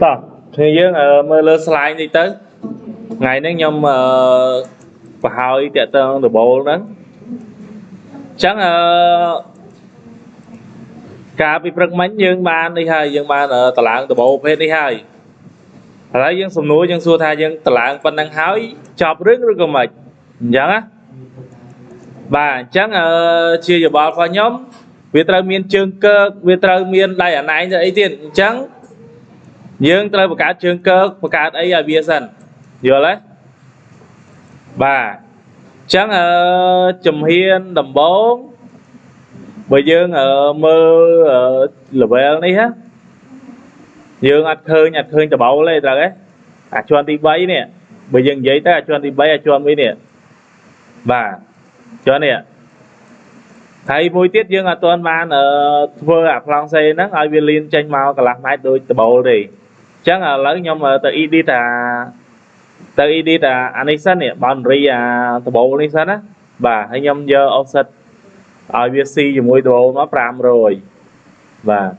តោះគ្នាយើងមើលលើ slide នេះទៅថ្ងៃនេះខ្ញុំអឺប្រហើយតាក់ទងដបូលហ្នឹងអញ្ចឹងអឺកាលពីព្រឹកមិញយើងបាននេះហើយយើងបានតឡើងដបូលប្រភេទនេះហើយឥឡូវយើងសំណួរយើងសួរថាយើងតឡើងប៉ុណ្ណឹងហើយចប់រឿងឬក៏មិនអញ្ចឹងណាបាទអញ្ចឹងជាយោបល់របស់ខ្ញុំវាត្រូវមានជើងកើកវាត្រូវមានដៃអាណែងទៅអីទៀតអញ្ចឹងយើងត្រូវបង្កើតជើងកើកបង្កើតអីឲ្យវាសិនយល់ទេបាទអញ្ចឹងជំហានដំបូងបើយើងមើល level នេះណាយើងអត់ឃើញដបូលទេត្រូវទេអាជាន់ទី3នេះបើយើងនិយាយទៅអាជាន់ទី3អាជាន់មួយនេះបាទជាន់នេះហើយមួយទៀតយើងអត់ទាន់បានធ្វើអាប្លង់សេហ្នឹងឲ្យវាលៀនចេញមកកន្លះម៉ែត្រដូចដបូលទេអញ្ចឹងឥឡូវខ្ញុំទៅ edit អាទៅ edit អានេះសិននេះ boundary អាដបូលនេះសិនណាបាទហើយខ្ញុំយក offset ឲ្យវាស៊ីជាមួយដបូលមក500បាទ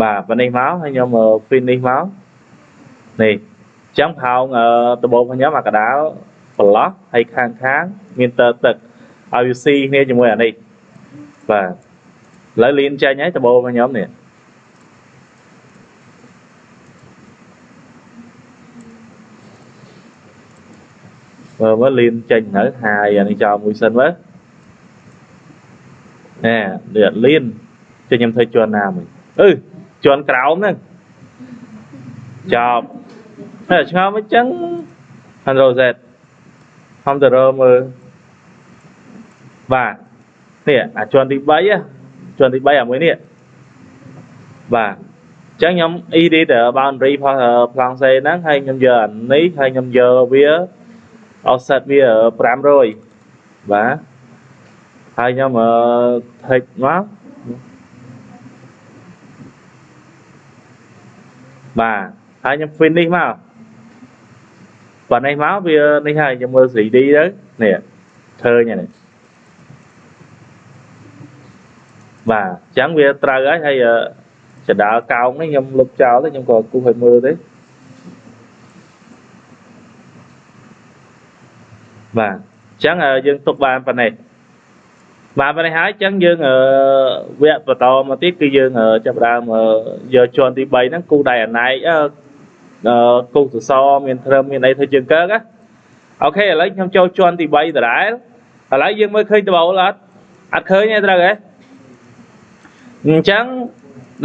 បាទប៉ណ្នេះមកហើយខ្ញុំ finish មកនេះអញ្ចឹងផោងដបូលរបស់ខ្ញុំអាកដាលប្រឡោះហើយខាងខាងមានតើទឹកឲ្យវាស៊ីគ្នាជាមួយអានេះបាទឥឡូវលៀនចេញហើយដបូលរបស់ខ្ញុំនេះមើលមើលលៀនចេញនៅហើយអានេះចោលមួយសិនមើលណែនេះលៀនចេញខ្ញុំធ្វើជាន់ណាមួយអឺជាន់ក្រោមហ្នឹងចប់ហើយឆ្ងល់មិនចឹង Ctrl Z ខំទៅរមើលបាទនេះអាជាន់ទី3ជាន់ទី3អាមួយនេះបាទអញ្ចឹងខ្ញុំ edit boundary ប្លង់សេហ្នឹងហើយខ្ញុំយកអានេះហើយខ្ញុំយកវា offset វា500បាទហើយខ្ញុំ take មកបាទហើយខ្ញុំ finish មកបាទនេះមកវានេះហើយខ្ញុំមើល 3D ទៅនេះឃើញហើយនេះបាទអញ្ចឹងវាត្រូវហើយហើយចដាលកោងនេះខ្ញុំលុបចោលទៅខ្ញុំក៏គូសឲ្យមើលទេបាទអញ្ចឹងយើងទុកបានប៉ុណ្ណេះបាទប៉ុណ្ណេះហើយអញ្ចឹងយើងវគ្គបន្តមកទៀតគឺយើងចាប់ផ្ដើមយកជាន់ទី3ហ្នឹងគូដៃអាណែកគូសសរមានត្រឹមមានអីធ្វើជើងកើកណាអូខេឥឡូវខ្ញុំចូលជាន់ទី3ដដែលឥឡូវយើងមើលឃើញដបូលអត់អត់ឃើញទេត្រូវទេអញ្ចឹង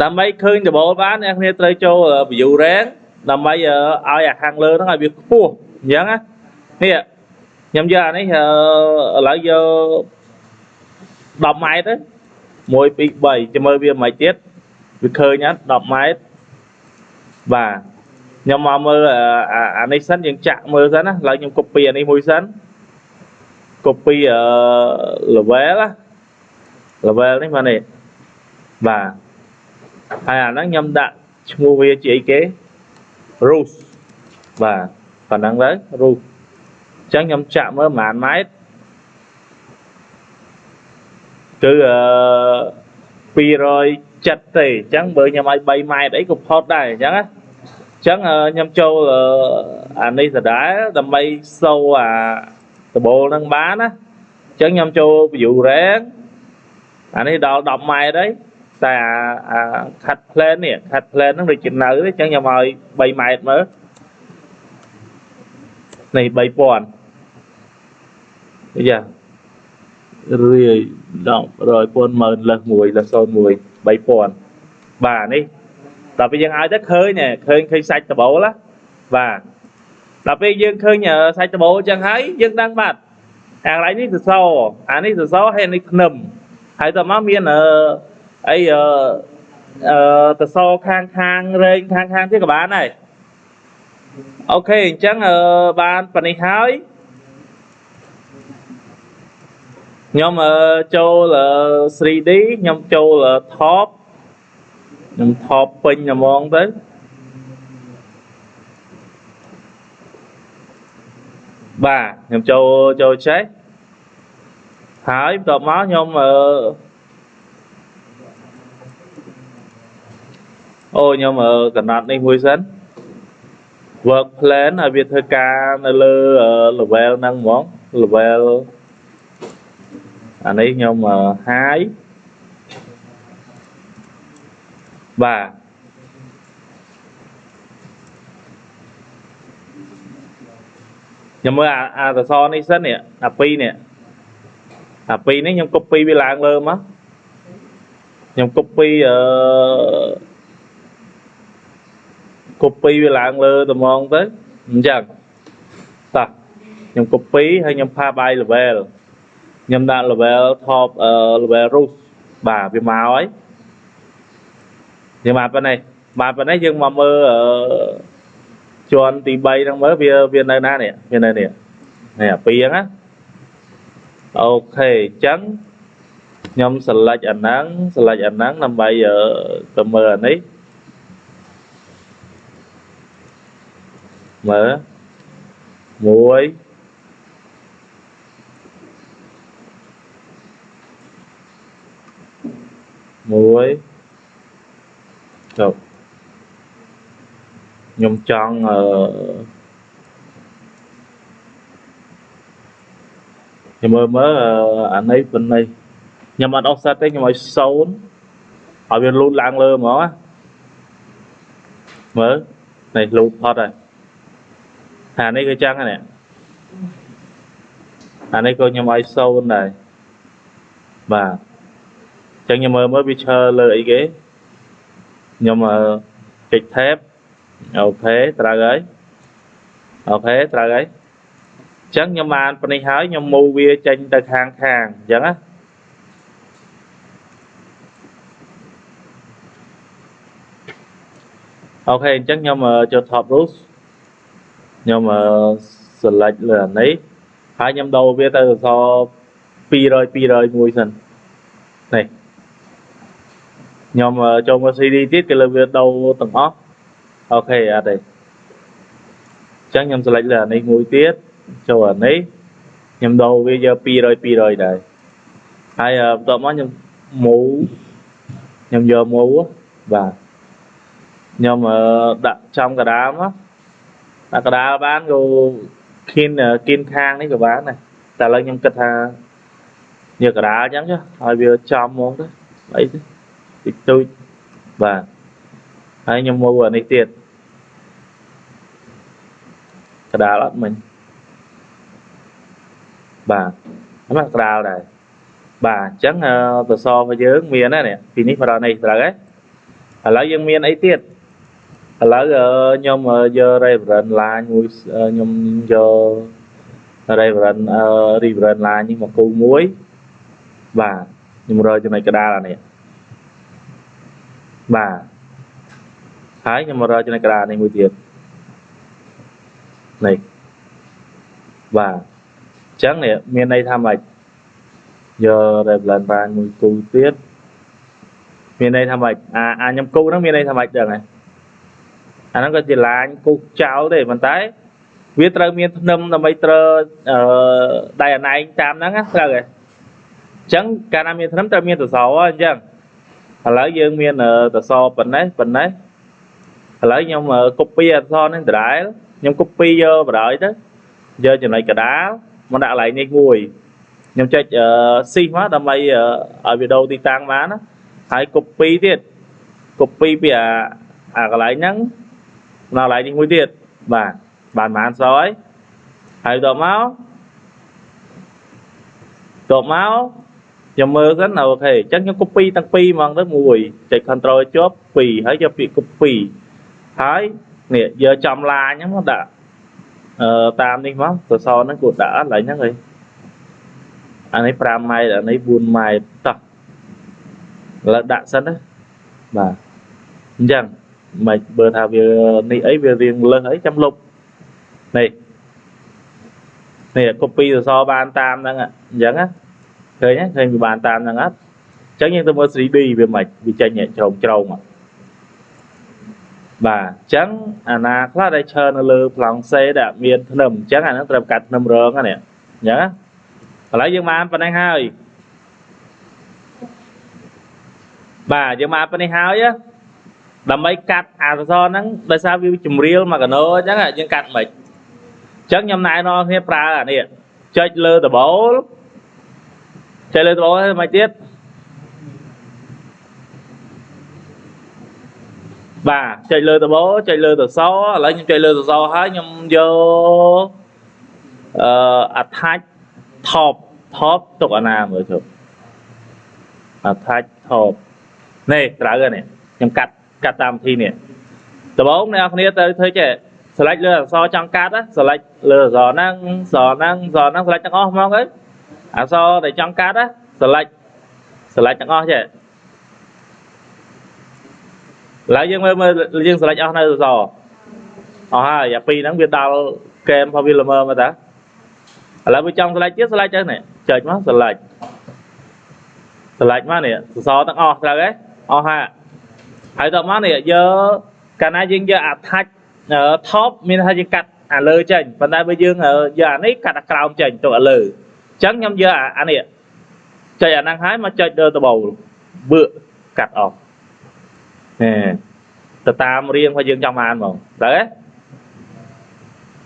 ដើម្បីឃើញដបូលបានអ្នកគ្នាត្រូវចូល view range ដើម្បីឲ្យអាខាងលើហ្នឹងឲ្យវាខ្ពស់អញ្ចឹងណានេះខ្ញុំយកអានេះឥឡូវយក10ម៉ែត្រទៅ1 2 3ចាំមើលវាមិនទៀតវាឃើញអត់10ម៉ែត្របាទខ្ញុំមកមើលអានេះសិនយើងចាក់មើលសិនណាឥឡូវខ្ញុំ copy អានេះមួយសិន copy level ណា level នេះមកនេះបាទហើយអាហ្នឹងខ្ញុំដាក់ឈ្មោះវាជាអីគេ roof បាទប៉ុណ្ណឹងទៅ roof អញ្ចឹងខ្ញុំចាក់មើលប្រហែលម៉ែត្រគឺ270ទេអញ្ចឹងបើខ្ញុំឲ្យ3ម៉ែត្រអីក៏ផុតដែរអញ្ចឹងណាអញ្ចឹងខ្ញុំចូលអានេះដដែលដើម្បីសូអាដបូលហ្នឹងបានណាអញ្ចឹងខ្ញុំចូល view range អានេះដល់10ម៉ែត្រហើយតែអា cut plane នេះ cut plane ហ្នឹងដូចជានៅទេអញ្ចឹងខ្ញុំឲ្យ3ម៉ែត្រមើលនេះ3000យ៉ារាយ10 100ពាន់ម៉ឺនលើស1លើស01 3000បាទនេះដល់ពេលយើងឲ្យទៅឃើញឃើញឃើញសាច់ដបូលណាបាទដល់ពេលយើងឃើញសាច់ដបូលអញ្ចឹងហើយយើងដឹងបាទអាកន្លែងនេះសសរអានេះសសរហើយអានេះធ្នឹមហើយតមកមានអីអឺសសរខាងខាងរែងខាងខាងទៀតក៏បានដែរអូខេអញ្ចឹងបានប៉នេះហើយខ្ញុំចូល 3D ខ្ញុំចូល top ខ្ញុំ top ពេញហ្មងទៅបាទខ្ញុំចូលចូលចេះហើយបន្ទាប់មកខ្ញុំ អូខ្ញុំកំណត់នេះមួយសិន work plane ឲ្យវាធ្វើការនៅលើ level ហ្នឹងហ្មង level អានេះខ្ញុំ high បាទខ្ញុំមើលអាសសរនេះសិននេះអា2នេះអា2នេះខ្ញុំ copy វាឡើងលើមកខ្ញុំ copy copy វាឡើងលើត្មងទៅអញ្ចឹងតោះខ្ញុំ copy ហើយខ្ញុំ paste by level ខ្ញុំដាក់ level top level roof បាទវាមកហើយយើងមកប៉ុណ្ណេះបាទប៉ុណ្ណេះយើងមកមើលជាន់ទី3ហ្នឹងមើលវាវានៅណានេះវានៅនេះនេះអាពីរហ្នឹងណាOK អញ្ចឹងខ្ញុំ select អាហ្នឹង select អាហ្នឹងដើម្បីទៅមើលអានេះមើលមួយមួយទៅខ្ញុំចង់អឺខ្ញុំមើលមើលអានេះប៉ុណ្ណេះខ្ញុំអត់ offset ទេខ្ញុំឲ្យ0ឲ្យវាលូតឡើងលើហ្មងណាមើលនេះលូតផុតហើយអានេះគឺចឹងហ្នឹងអានេះក៏ខ្ញុំឲ្យ0ដែរបាទអញ្ចឹងខ្ញុំមើលមើលវាឈរលើអីគេខ្ញុំចុច tab OK ត្រូវហើយ OK ត្រូវហើយអញ្ចឹងខ្ញុំបានប៉ុណ្នេះហើយខ្ញុំ move វាចេញទៅខាងខាងអញ្ចឹងណាOK អញ្ចឹងខ្ញុំចូល top roof ខ្ញុំ select លើអានេះហើយខ្ញុំដូរវាទៅអក្សរ200 200មួយសិននេះខ្ញុំចូលមក 3D ទៀតគេលើវាដូរទាំងអស់OK អត់ទេអញ្ចឹងខ្ញុំ select លើអានេះមួយទៀតចូលអានេះខ្ញុំដូរវាយក200 200ដែរហើយបន្ទាប់មកខ្ញុំ move ខ្ញុំយក move បាទខ្ញុំដាក់ចំកដាលមកដាក់កដាលបានក៏គៀនគៀនខាងនេះក៏បានដែរតែឥឡូវខ្ញុំគិតថាយកកដាលអញ្ចឹងចុះឲ្យវាចំហ្មងទៅអីទៅតិចតួចបាទហើយខ្ញុំ move អានេះទៀតកដាលអត់មិញបាទហ្នឹងកដាលដែរបាទអញ្ចឹងសសររបស់យើងមានណានេះពីនេះមកដល់នេះត្រូវទេឥឡូវយើងមានអីទៀតឥឡូវខ្ញុំយក reference line មួយខ្ញុំយក reference line នេះមកគូមួយបាទខ្ញុំរកចំណុចកដាលអានេះបាទហើយខ្ញុំមករកចំណុចកដាលនេះមួយទៀតនេះបាទអញ្ចឹងនេះមានន័យថាម៉េចយក reference line មួយគូទៀតមានន័យថាម៉េចអាអាខ្ញុំគូហ្នឹងមានន័យថាម៉េចដឹងហ៎អាហ្នឹងក៏ជា line គូចោលទេប៉ុន្តែវាត្រូវមានធ្នឹមដើម្បីត្រអឺដៃអណែងតាមហ្នឹងណាត្រូវទេអញ្ចឹងកាលណាមានធ្នឹមត្រូវមានសសរអញ្ចឹងឥឡូវយើងមានសសរប៉ុណ្ណេះប៉ុណ្ណេះឥឡូវខ្ញុំ copy អក្សរនេះដដែលខ្ញុំ copy យកបណ្ដោយទៅយកចំណុចកដាលមកដាក់កន្លែងនេះមួយខ្ញុំចុច shift មកដើម្បីឲ្យវាដូរទីតាំងបានណាហើយ copy ទៀត copy ពីអាអាកន្លែងហ្នឹងដល់កន្លែងនេះមួយទៀតបាទបានប៉ុន្មានសហើយហើយតមកតមកខ្ញុំមើលសិន OK អញ្ចឹងខ្ញុំ copy ទាំងពីរហ្មងទៅមួយចុច control ជាប់2ហើយយកពាក្យ copy ហើយនេះយកចំ line ហ្នឹងមកដាក់អឺតាមនេះមកសសរហ្នឹងគួរដាក់កន្លែងហ្នឹងហីអានេះ5ម៉ែត្រអានេះ4ម៉ែត្រតោះឥឡូវដាក់សិនណាបាទអញ្ចឹងមិនបើថាវានេះអីវារៀងលើសអីចាំលុបនេះនេះ copy សសរបានតាមហ្នឹងអញ្ចឹងណាឃើញទេឃើញវាបានតាមហ្នឹងអត់អញ្ចឹងយើងទៅមើល 3D វាមិនវាចេញជ្រងជ្រងបាទអញ្ចឹងអាណាខ្លះដែលឈរនៅលើប្លង់សេដែលមានធ្នឹមអញ្ចឹងអាហ្នឹងត្រូវកាត់ធ្នឹមរងហ្នឹងនេះអញ្ចឹងណាឥឡូវយើងបានប៉ុណ្ណេះហើយបាទយើងបានប៉ុណ្ណេះហើយ ដើម្បីកាត់អាសសរហ្នឹងដោយសារវាជំរាលមកកណោអញ្ចឹងយើងកាត់មិនអញ្ចឹងខ្ញុំណែនាំគ្នាប្រើអានេះចុចលើដបូលចុចលើដបូលហើយមិនទៀតបាទចុចលើដបូលចុចលើសសរឥឡូវខ្ញុំចុចលើសសរហើយខ្ញុំយកអឺ attach top top ទុកអាណាមើលជុំ attach top នេះត្រូវហើយនេះខ្ញុំកាត់កាត់តាមវិធីនេះដំបូងអ្នកនរគ្នាទៅធ្វើចេះ select លើអក្សរចង់កាត់ណា select លើអក្សរហ្នឹងអក្សរហ្នឹងអក្សរហ្នឹង select ទាំងអស់ហ្មងទៅអក្សរដែលចង់កាត់ណា select ទាំងអស់ចេះឥឡូវយើងមើលមើលយើង select អស់នៅអក្សរអស់ហើយអាពីរហ្នឹងវាដល់កែមរបស់វាល្មើមកតាឥឡូវវាចង់ select ទៀត select ទៅនេះចុចមក select select មកនេះសសរទាំងអស់ត្រូវទេអស់ហើយហើយតមកនេះយកកាលណាយើងយក attach top មានថាយើងកាត់អាលើចេញប៉ុន្តែបើយើងយកអានេះកាត់អាក្រោមចេញទុកអាលើអញ្ចឹងខ្ញុំយកអានេះចុចអាហ្នឹងហើយមកចុចលើដបូលបឿកាត់អស់ហេទៅតាមរៀងរបស់យើងចង់បានហ្មងត្រូវទេ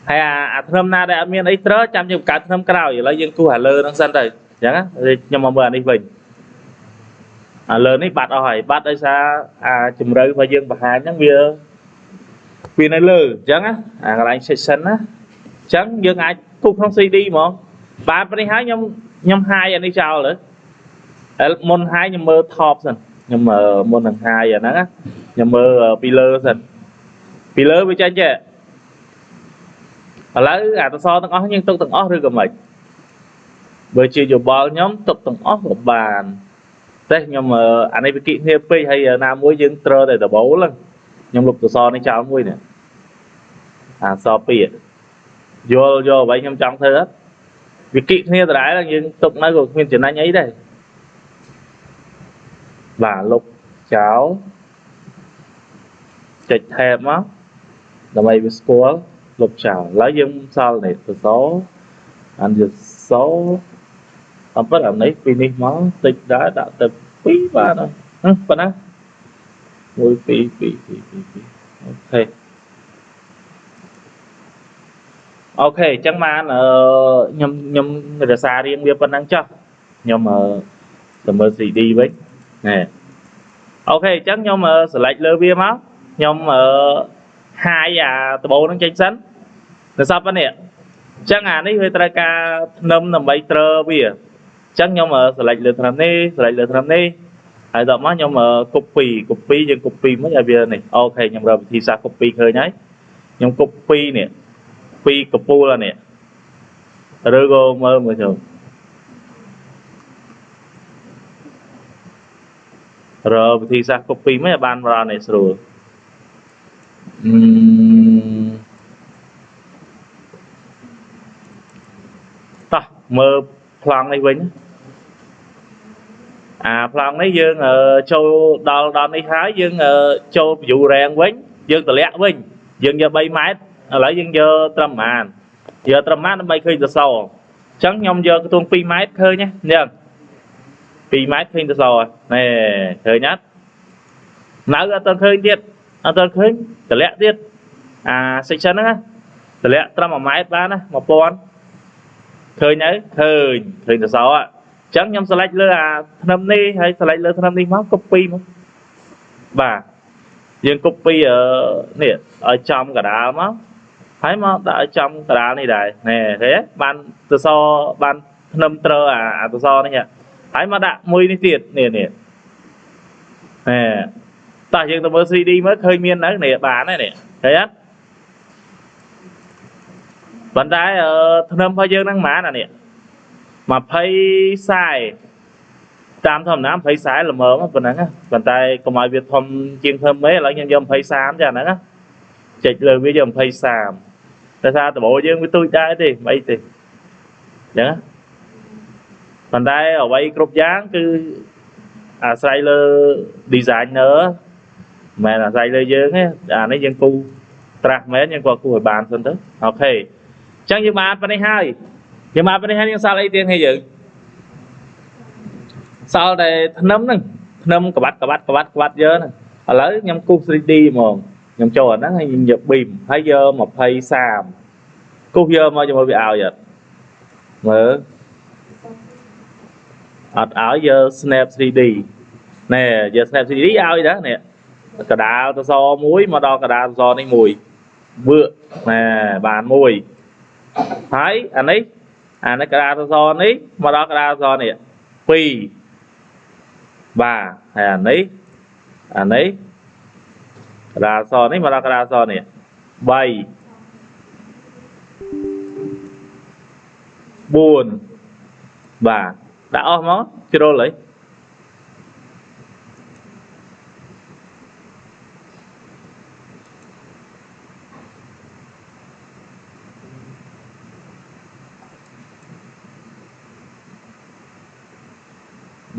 ហើយអាធ្នឹមណាដែលអត់មានអីត្រចាំយើងបង្កើតធ្នឹមក្រោយឥឡូវយើងគូសអាលើហ្នឹងសិនទៅអញ្ចឹងខ្ញុំមកមើលអានេះវិញអាលើនេះបាត់អស់ហើយបាត់ដោយសារអាជំរៅរបស់យើងបង្ហាញហ្នឹងវាវានៅលើអញ្ចឹងណាអាកន្លែង section ណាអញ្ចឹងយើងអាចគូសក្នុង 3D ហ្មងបានប៉ុណ្នេះហើយខ្ញុំខ្ញុំ hide អានេះចោលទៅហើយមុន hide ខ្ញុំមើល top សិនខ្ញុំមុននឹង hide អាហ្នឹងណាខ្ញុំមើលពីលើសិនពីលើវាចេញចេះឥឡូវអាសសរទាំងអស់យើងទុកទាំងអស់ឬក៏មិនបើជាយោបល់ខ្ញុំទុកទាំងអស់ក៏បានតែខ្ញុំអានេះវាគិគ្នាពេកហើយណាមួយយើងត្រូវតែដបូលហ្នឹងខ្ញុំលុបសសរនេះចោលមួយនេះអាសពីរយល់យកអ្វីខ្ញុំចង់ធ្វើអត់វាគិគ្នាដដែលយើងទុកនៅក៏គ្មានចំណេញអីដែរបាទលុបចោលចុច tab មកដើម្បីវាស្គាល់លុបចោលឥឡូវយើងសល់នេះសសរអានសសរអំពិតអានេះពីនេះមកតិចដែរដាក់ទៅ2បានហើយប៉ុណ្ណា1 2 2 2 2 2 OK OK អញ្ចឹងបានអឺខ្ញុំខ្ញុំរក្សារៀងវាប៉ុណ្ណឹងចុះខ្ញុំអឺទៅមើល 3D វិញណែ OK អញ្ចឹងខ្ញុំ select លើវាមកខ្ញុំអឺ hide អាដបូលហ្នឹងចេញសិនទៅសពប៉ុណ្នេះអញ្ចឹងអានេះវាត្រូវការធ្នឹមដើម្បីទ្រើវាអញ្ចឹងខ្ញុំ select លើធ្នឹមនេះ select លើធ្នឹមនេះហើយដល់មកខ្ញុំ copy copy យើង copy មកឲ្យវានេះ OK ខ្ញុំរកវិធីសាស្ត្រ copy ឃើញហើយខ្ញុំ copy នេះពីកពូលអានេះឬក៏មើលមើលចូលរកវិធីសាស្ត្រ copy មកឲ្យបានមកដល់នេះស្រួលអឺតោះមើលប្លង់នេះវិញអាប្លង់នេះយើងចូលដល់ដល់នេះហើយយើងចូល view range វិញយើងតម្លាក់វិញយើងយក3ម៉ែត្រឥឡូវយើងយកត្រឹមប៉ុន្មានយកត្រឹមប៉ុន្មានដើម្បីឃើញសសរអញ្ចឹងខ្ញុំយកខ្ទង់2ម៉ែត្រឃើញទេនេះ2ម៉ែត្រឃើញសសរនេះឃើញអត់នៅអត់ទាន់ឃើញទៀតអត់ទាន់ឃើញតម្លាក់ទៀតអា section ហ្នឹងណាតម្លាក់ត្រឹម1ម៉ែត្របានណា1000ឃើញនៅឃើញឃើញសសរអញ្ចឹងខ្ញុំ select លើអាធ្នឹមនេះហើយ select លើធ្នឹមនេះមក copy មកបាទយើង copy នេះឲ្យចំកដាលមកហើយមកដាក់ឲ្យចំកដាលនេះដែរណែឃើញទេបានសសរបានធ្នឹមត្រអាអាសសរនេះហើយមកដាក់មួយនេះទៀតនេះនេះណែតោះយើងទៅមើល 3D មើលឃើញមាននៅនេះបានហើយនេះឃើញអត់ប៉ុន្តែធ្នឹមរបស់យើងហ្នឹងប៉ុន្មានអានេះ20ខ្សែតាមធម្មតា20ខ្សែល្មមប៉ុណ្ណឹងប៉ុន្តែកុំឲ្យវាធំជាងធ្នឹមទេឥឡូវខ្ញុំយក20 30ចាហ្នឹងណាចុចលើវាយក20 30តែថាដបូលយើងវាទូចដែរទេមិនអីទេអញ្ចឹងប៉ុន្តែអ្វីគ្រប់យ៉ាងគឺអាស្រ័យលើ designer មិនមែនអាស្រ័យលើយើងទេអានេះយើងគូត្រាស់មែនយើងក៏គូឲ្យបានសិនទៅ OK អញ្ចឹងយើងបានប៉ុណ្នេះហើយយើងបានប៉ុណ្នេះហើយយើងសល់អីទៀតហេយើងសល់តែធ្នឹមហ្នឹងធ្នឹមក្បាត់ក្បាត់ក្បាត់ក្បាត់យើហ្នឹង ឥឡូវខ្ញុំគូស 3D ហ្មងខ្ញុំចូលអាហ្នឹងហើយខ្ញុំយក beam ហើយយក20 30គូសយកមកជាមួយវាឲ្យអត់មើលអត់ឲ្យយក snap 3D ណែយក snap 3D ឲ្យដែរនេះកដាលសសរមួយមកដល់កដាលសសរនេះមួយវឿកណែបានមួយហើយអានេះអានេះកដាលសសរនេះមកដល់កដាលសសរនេះ2បាទហើយអានេះអានេះកដាលសនេះមកដល់កដាលសនេះ3 4បាទដាក់អស់មកជ្រុលហើយ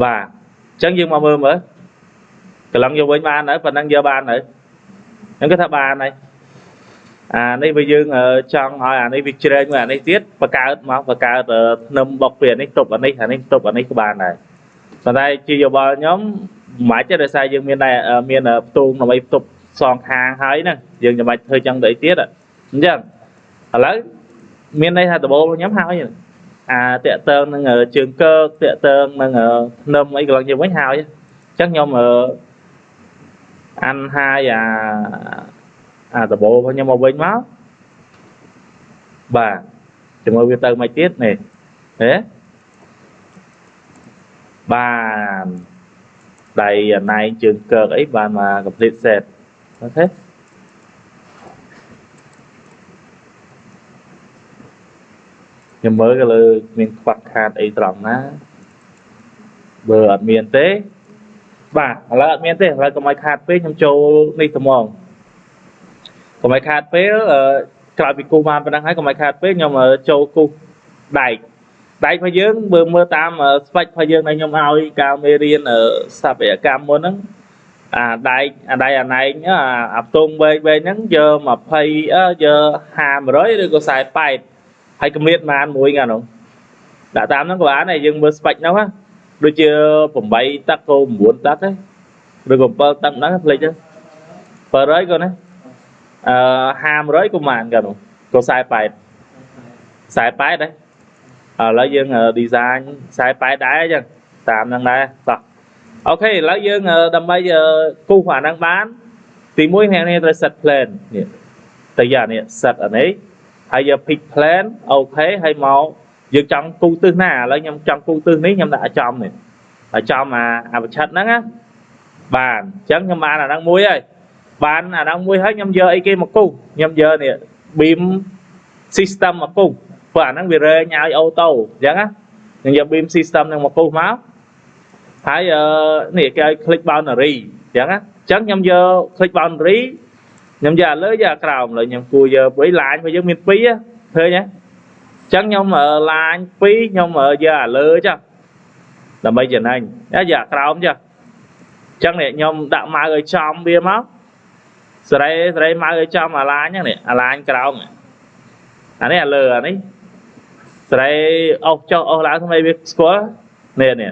បាទអញ្ចឹងយើងមកមើលមើលកន្លងយកវិញបានហើយប៉ុណ្ណឹងយកបានហើយខ្ញុំគិតថាបានហើយអានេះបើយើងចង់ឲ្យអានេះវាជ្រែងមួយអានេះទៀតបង្កើតមកបង្កើតធ្នឹមបុកពីអានេះទប់អានេះអានេះទប់អានេះក៏បានដែរប៉ុន្តែជាយោបល់ខ្ញុំមិនបាច់ទេដោយសារយើងមានដែរមានផ្ទូងដើម្បីផ្ទប់សងខាងហើយហ្នឹងយើងចាំបាច់ធ្វើចឹងទៅអីទៀតអញ្ចឹងឥឡូវមានន័យថាដំបូងខ្ញុំហើយអាតាក់តងនឹងជើងកើកតាក់តងនឹងធ្នឹមអីកន្លងយើងវិញហើយអញ្ចឹងខ្ញុំអានហើយអាដំបូងរបស់ខ្ញុំមកវិញមកបាទជាមួយវាទៅមកទៀតនេះហេបានដៃអាណែងជើងកើកអីបានមក complete set OK ខ្ញុំមើលក៏លើមានខ្វះខាតអីត្រង់ណាបើអត់មានទេបាទឥឡូវអត់មានទេឥឡូវកុំឲ្យខាតពេកខ្ញុំចូលនេះត្មងកុំឲ្យខាតពេលក្រោយពីគូសបានប៉ុណ្ណឹងហើយកុំឲ្យខាតពេកខ្ញុំចូលគូសដែកដែករបស់យើងបើមើលតាម spec របស់យើងដែលខ្ញុំឲ្យកាលមេរៀនស្ថាបត្យកម្មមុនហ្នឹងអាដែកអាដៃអាណែងអាផ្ទងវែងវែងហ្នឹងយក20យក50 100ឬក៏48ហើយកម្រិតបានមួយកាលនោះដាក់តាមហ្នឹងក៏បានដែរយើងមើល spec ហ្នឹងណាដូចជា8ទឹកក៏9ទឹកដែរឬក៏7ទឹកហ្នឹងភ្លេចទៅ700ក៏ណាអឺ500ក៏បានកាលនោះក៏48 48ដែរឥឡូវយើង design 48ដែរអញ្ចឹងតាមហ្នឹងដែរតោះ OK ឥឡូវយើងដើម្បីគូសអាហ្នឹងបានទីមួយអ្នកនេះត្រូវ set plan នេះទៅយកអានេះ set អានេះហើយយក pick plan OK ហើយមកយើងចង់គូសទិសណាឥឡូវខ្ញុំចង់គូសទិសនេះខ្ញុំដាក់ឲ្យចំនេះឲ្យចំអាប្រឆិតហ្នឹងណាបានអញ្ចឹងខ្ញុំបានអាហ្នឹងមួយហើយបានអាហ្នឹងមួយហើយខ្ញុំយកអីគេមកគូសខ្ញុំយកនេះ beam system មកគូសព្រោះអាហ្នឹងវារែងឲ្យ auto អញ្ចឹងណាខ្ញុំយក beam system ហ្នឹងមកគូសមកហើយនេះគេឲ្យ click boundary អញ្ចឹងណាអញ្ចឹងខ្ញុំយក click boundary ខ្ញុំយកអាលើយកអាក្រោមលើខ្ញុំគួរយកព្រោះ line របស់យើងមាន2ឃើញទេអញ្ចឹងខ្ញុំ line 2ខ្ញុំយកអាលើចុះដើម្បីចំណេញយកអាក្រោមចុះអញ្ចឹងនេះខ្ញុំដាក់ mouse ឲ្យចំវាមកសេរីសេរី mouse ឲ្យចំអា line ហ្នឹងនេះអា line ក្រោមអានេះអាលើអានេះសេរីអុសចុះអុសឡើងថ្មីវាស្គាល់នេះនេះ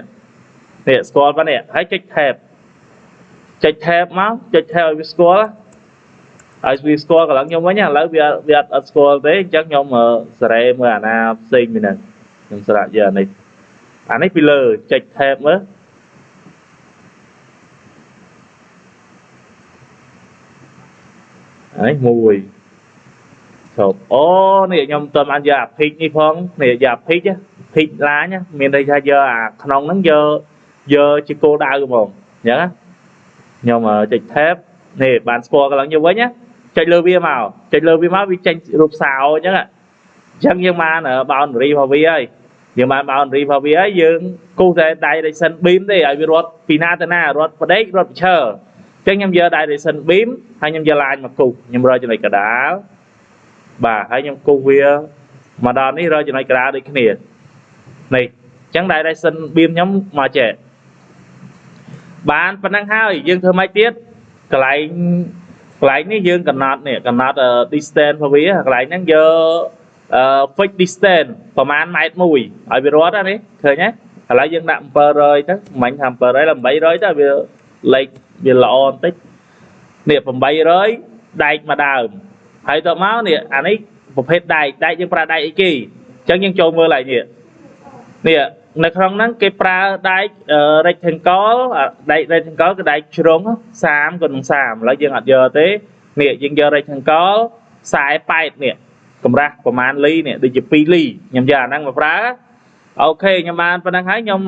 នេះស្គាល់ប៉ុណ្នេះហើយចុច tab ចុច tab មកចុច tab ឲ្យវាស្គាល់ឲ្យវាស្គាល់កន្លងខ្ញុំវិញឥឡូវវាវាអត់ស្គាល់ទេអញ្ចឹងខ្ញុំសេរីមើលអាណាផ្សេងពីហ្នឹងខ្ញុំស្រាក់យកអានេះអានេះពីលើចុច tab មើលអានេះមួយជប់អូនេះខ្ញុំតើបានយកអា pick នេះផងនេះយកអា pick pick line មានន័យថាយកអាក្នុងហ្នឹងយកយកជាគោលដៅហ្មងអញ្ចឹងខ្ញុំចុច tab នេះបានស្គាល់កន្លងយកវិញណាចុចលើវាមកចុចលើវាមកវាចេញរូបសោអញ្ចឹងអញ្ចឹងយើងបាន boundary របស់វាហើយយើងបាន boundary របស់វាហើយយើងគូសតែ direction beam ទេឲ្យវារត់ពីណាទៅណារត់ផ្ដេករត់ប្រឈើអញ្ចឹងខ្ញុំយក direction beam ហើយខ្ញុំយក line មកគូសខ្ញុំរកចំណុចកដាលបាទហើយខ្ញុំគូសវាមកដល់នេះរកចំណុចកដាលដូចគ្នានេះអញ្ចឹង direction beam ខ្ញុំមកចេះបានប៉ុណ្ណឹងហើយយើងធ្វើម៉េចទៀតកន្លែងកន្លែងនេះយើងកំណត់នេះកំណត់ distance របស់វាកន្លែងហ្នឹងយក fix distance ប្រហែលម៉ែត្រមួយឲ្យវារត់ណានេះឃើញទេឥឡូវយើងដាក់700ទៅមិញថា700ដល់800ទៅវាលេខវាល្អបន្តិច នេះ800ដែកមួយដើមហើយទៅមកនេះអានេះប្រភេទដែកដែកយើងប្រើដែកអីគេអញ្ចឹងយើងចូលមើលឡើងនេះនេះនៅក្នុងហ្នឹងគេប្រើដែក rectangle ដែក rectangle គឺដែកជ្រុង30គុណនឹង30ឥឡូវយើងអត់យកទេនេះយើងយក rectangle 48នេះកម្រាស់ប្រហែលលីនេះដូចជា2លីខ្ញុំយកអាហ្នឹងមកប្រើOK ខ្ញុំបានប៉ុណ្ណឹងហើយខ្ញុំ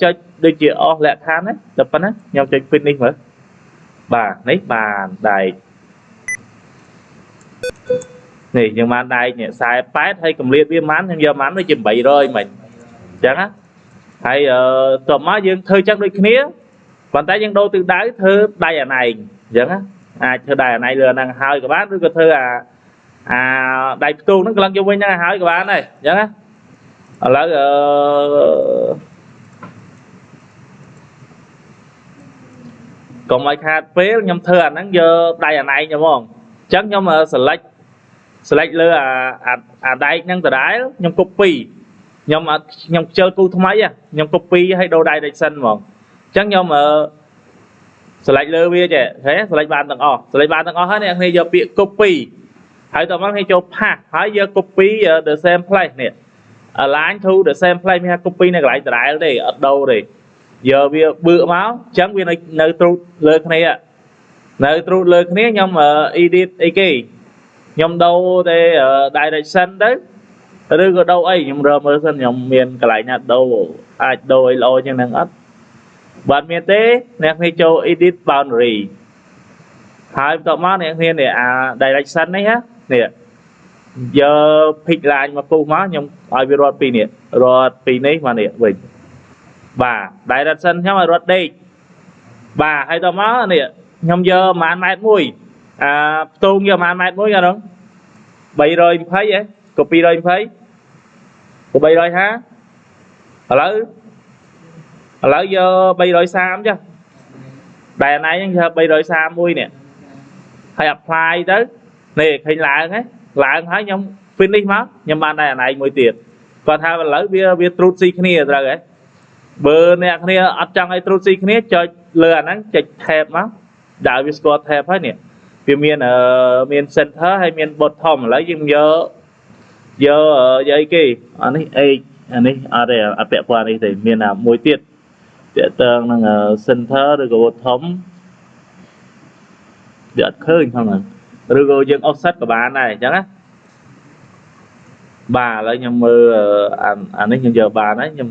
ចុចដូចជាអស់លក្ខខណ្ឌហ្នឹងតែប៉ុណ្ណាខ្ញុំចុច finish មើលបាទនេះបានដែកនេះយើងបានដែកនេះ48ហើយកម្រិតវាប៉ុន្មានខ្ញុំយកប៉ុន្មានដូចជា800មិញអញ្ចឹងណាហើយតបមកយើងធ្វើចឹងដូចគ្នាប៉ុន្តែយើងដូរទិសដៅធ្វើដៃអាណែងអញ្ចឹងណាអាចធ្វើដៃអាណែងលើអាហ្នឹងហើយក៏បានឬក៏ធ្វើអាដៃផ្ទូងហ្នឹងក្លឹងយកវិញហ្នឹងហើយក៏បានដែរអញ្ចឹងណាឥឡូវកុំឲ្យខាតពេលខ្ញុំធ្វើអាហ្នឹងយកដៃអាណែងហ្មងអញ្ចឹងខ្ញុំ select លើអាដែកហ្នឹងដដែលខ្ញុំ copy ខ្ញុំអត់ខ្ញុំខ្ជិលគូថ្មីខ្ញុំ copy ឲ្យដូរ direction ហ្មងអញ្ចឹងខ្ញុំ select លើវាចេះហេ select បានទាំងអស់ select បានទាំងអស់ហើយអ្នកគ្នាយកពាក្យ copy ហើយតោះមកគេចូល paste ហើយយក copy the same place នេះ align to the same place មានថា copy នៅកន្លែងដដែលទេអត់ដូរទេយកវាបឿកមកអញ្ចឹងវានៅត្រួតលើគ្នានៅត្រួតលើគ្នាខ្ញុំ edit អីគេខ្ញុំដូរទេ direction ទៅឬក៏ដូរអីខ្ញុំរើមើលសិនខ្ញុំមានកន្លែងណាដូរអាចដូរអីល្អជាងហ្នឹងអត់បើមានទេអ្នកគ្នាចូល edit boundary ហើយបន្ទាប់មកអ្នកគ្នានេះអា direction នេះណានេះយក pick line មកពុះមកខ្ញុំឲ្យវារត់ពីនេះរត់ពីនេះមកនេះវិញបាទ direction ខ្ញុំឲ្យរត់ដេកបាទហើយតមកនេះខ្ញុំយកប្រហែលម៉ែត្រមួយអាផ្ទងយកប្រហែលម៉ែត្រមួយហ្នឹង320ហ៎ក៏220ក៏350ឥឡូវយក330ចុះតែណៃហ្នឹងយក331នេះហើយ apply ទៅនេះឃើញឡើងហ៎ឡើងហើយខ្ញុំ finish មកខ្ញុំបានដែរអាណែងមួយទៀតគាត់ថាឥឡូវវាត្រួតស៊ីគ្នាត្រូវហ៎បើអ្នកគ្នាអត់ចង់ឲ្យត្រួតស៊ីគ្នាចុចលើអាហ្នឹងចុច tab មកដើរវាស្គាល់ tab ហើយនេះវាមានមាន center ហើយមាន bottom ឥឡូវយើងយកយកយកអីគេអានេះ h អានេះអត់ទេអត់ពាក់ព័ន្ធនេះទេមានអាមួយទៀតតាក់ទងនឹង center ឬក៏ bottom វាអត់ឃើញផងហ្នឹងឬក៏យើង offset ក៏បានដែរអញ្ចឹងណាបាទឥឡូវខ្ញុំមើលអានេះខ្ញុំយកបានហើយខ្ញុំ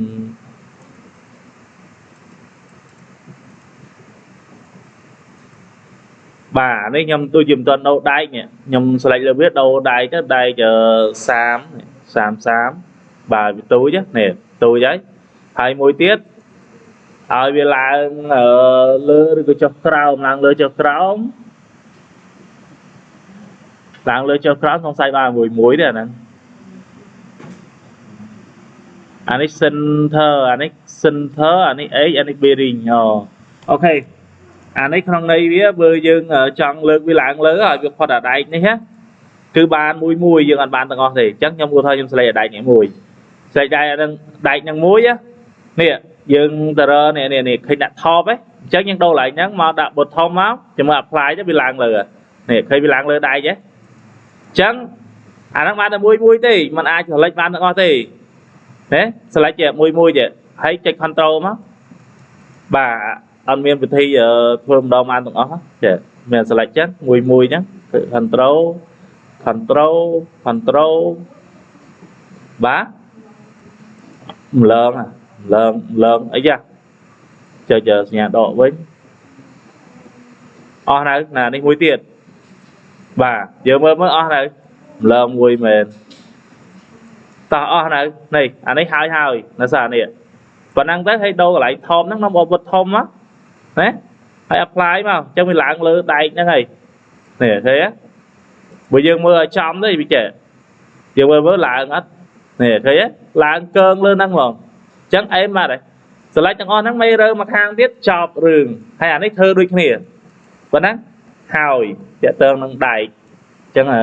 បាទអានេះខ្ញុំដូចជាមិនទាន់ដូរដែកនេះខ្ញុំ select លើវាដូរដែកទៅដែក30 33បាទវាទូចនេះទូចហើយហើយមួយទៀតឲ្យវាឡើងលើឬក៏ចុះក្រោមឡើងលើចុះក្រោមឡើងលើចុះក្រោមសង្ស័យបានមួយមួយទេអាហ្នឹងអានេះ center អានេះ center អានេះ h អានេះ bearing អូ OK អានេះក្នុងន័យវាបើយើងចង់លើកវាឡើងលើឲ្យវាផុតអាដែកនេះណាគឺបានមួយមួយយើងអត់បានទាំងអស់ទេអញ្ចឹងខ្ញុំគួរថាខ្ញុំ select អាដែកនេះមួយ select ដែកអានឹងដែកនឹងមួយនេះយើងទៅរនេះនេះនេះឃើញដាក់ top ហ៎អញ្ចឹងយើងដូរកន្លែងហ្នឹងមកដាក់ bottom មកជាមួយ apply ទៅវាឡើងលើនេះឃើញវាឡើងលើដែកហ៎អញ្ចឹងអាហ្នឹងបានតែមួយមួយទេมันអាច select បានទាំងអស់ទេណា select ជាមួយមួយទេហើយចុច control មកបាទអត់មានវិធីធ្វើម្ដងបានទាំងអស់ចេះមាន select ចឹងមួយមួយចឹងគឺ control control control បាទម្លងម្លងម្លងអីយ៉ាចុចសញ្ញាដកវិញអស់នៅណានេះមួយទៀតបាទយើងមើលមើលអស់នៅម្លងមួយមែនតោះអស់នៅនេះអានេះហើយហើយនៅសារនេះប៉ុណ្ណឹងទៅឲ្យដូរកន្លែងធំហ្នឹងនំអវុធធំមកណាហើយ apply មកអញ្ចឹងវាឡើងលើដែកហ្នឹងហើយនេះឃើញទេបើយើងមើលឲ្យចំទៅវាចេះយើងមើលមើលឡើងអត់នេះឃើញទេឡើងកើងលើហ្នឹងហ្មងអញ្ចឹងអេមបាត់ហើយ select ទាំងអស់ហ្នឹងមិនរើមកខាងទៀតចប់រឿងហើយអានេះធ្វើដូចគ្នាប៉ុណ្ណាហើយតាក់ទងនឹងដែកអញ្ចឹងអឺ